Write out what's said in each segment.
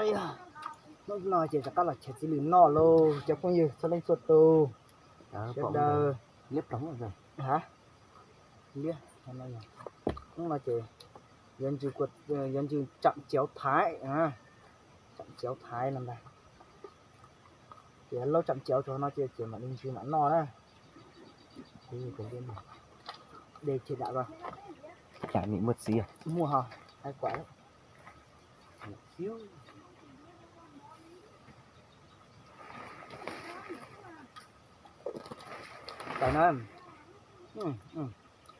Hnub no ces rov qab los chaw txiv lws noj lauj cov phooj ywg txhua leej txhua tus. Sawv daws, liab, hnub no ces yuav ntsws tsam cauv thaiv, tsam cauv thaiv no ntag. Ces laub tsam cauv rau no ces ces mam li ntsws mam noj na. De ces dam, cas nim muaj txiv, muaj ho, hais kuam. Tais no,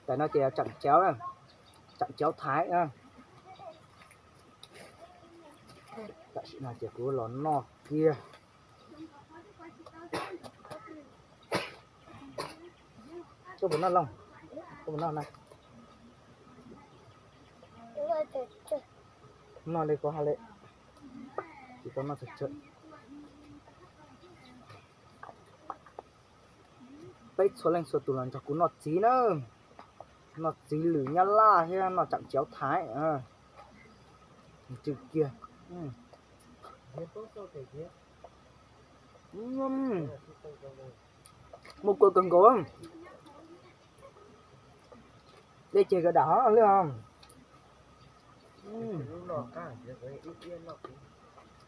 tais no ces tsam cauv, tsam cauv thaiv. Tam sim no ces kuv los noj kiag. Koj puas noj looj? Koj puas noj na? Noj li koj hais li. Tsis tau noj tsawg tsawg. Peb txhua leej txhua tus los nrog kuv noj txiv na, noj txiv lwm nyab laj thiab noj tsam cauv thaiv. Ntsws kiag. Muaj kua kawg nkaus. Dej ceg kawg dam hov lwj.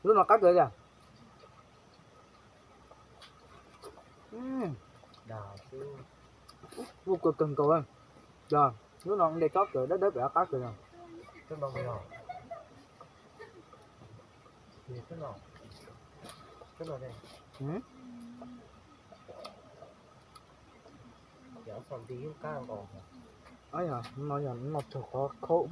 Lub no qab kawg tiag. Muaj kua kawg nkaus. Yog lub no de tsob kawg dawb dawb pem qab kawg. No yog noj raug qhov khaub.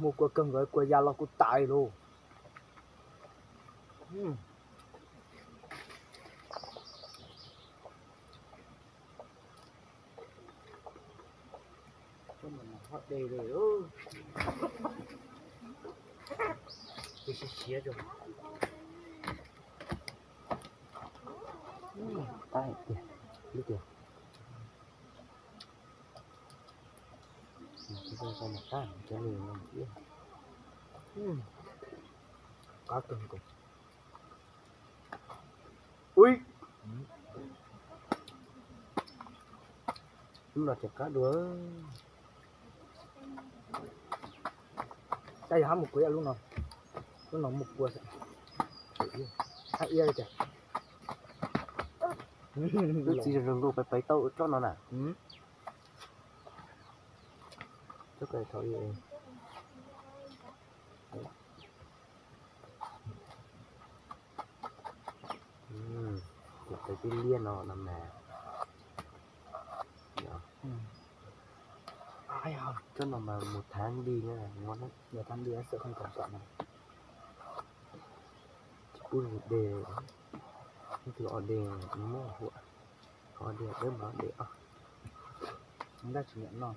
Muaj kua kawg nkaus, kua ya los kuv tas li lauj. Siav siav rau. Qab tiag, ib tiag. Qab kawg nkaus. Ui, lub no ces qab dua. Cas yog hab mus kuv lub no, lub no mus kua, hab iab li cas. Lub txiv zoo zoo nkauj paiv paiv tau tsob no na. Tsob ko thaum Kuv tau tib liab no no mas, tsob no mas mus thab nti na, mus thab nti xwb, tsis pub de, tus o de muab huam, o de dawb mas de os. Ntab tsis nyiam noj.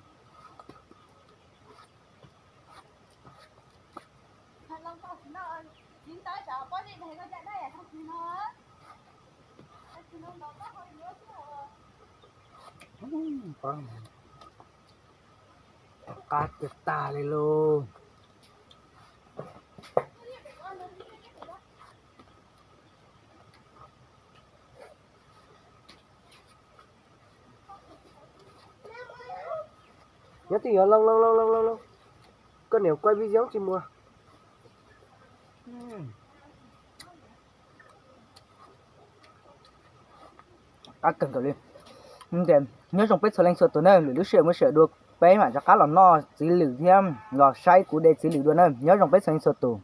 Qab kiag tag li lauj. Nyob twj ywm lauj lauj lauj lauj lauj, koj niam quaj vij zob tsis muaj. Qab kawg nkaus li. Nyob zoo peb txhua leej txhua tus na, lwm lub sij hawm muaj sij hawm dua peb mam rov qab los noj txiv lwm thiab los saib kuv de txiv lwm dua na. Nyob zoo peb txhua leej txhua tus.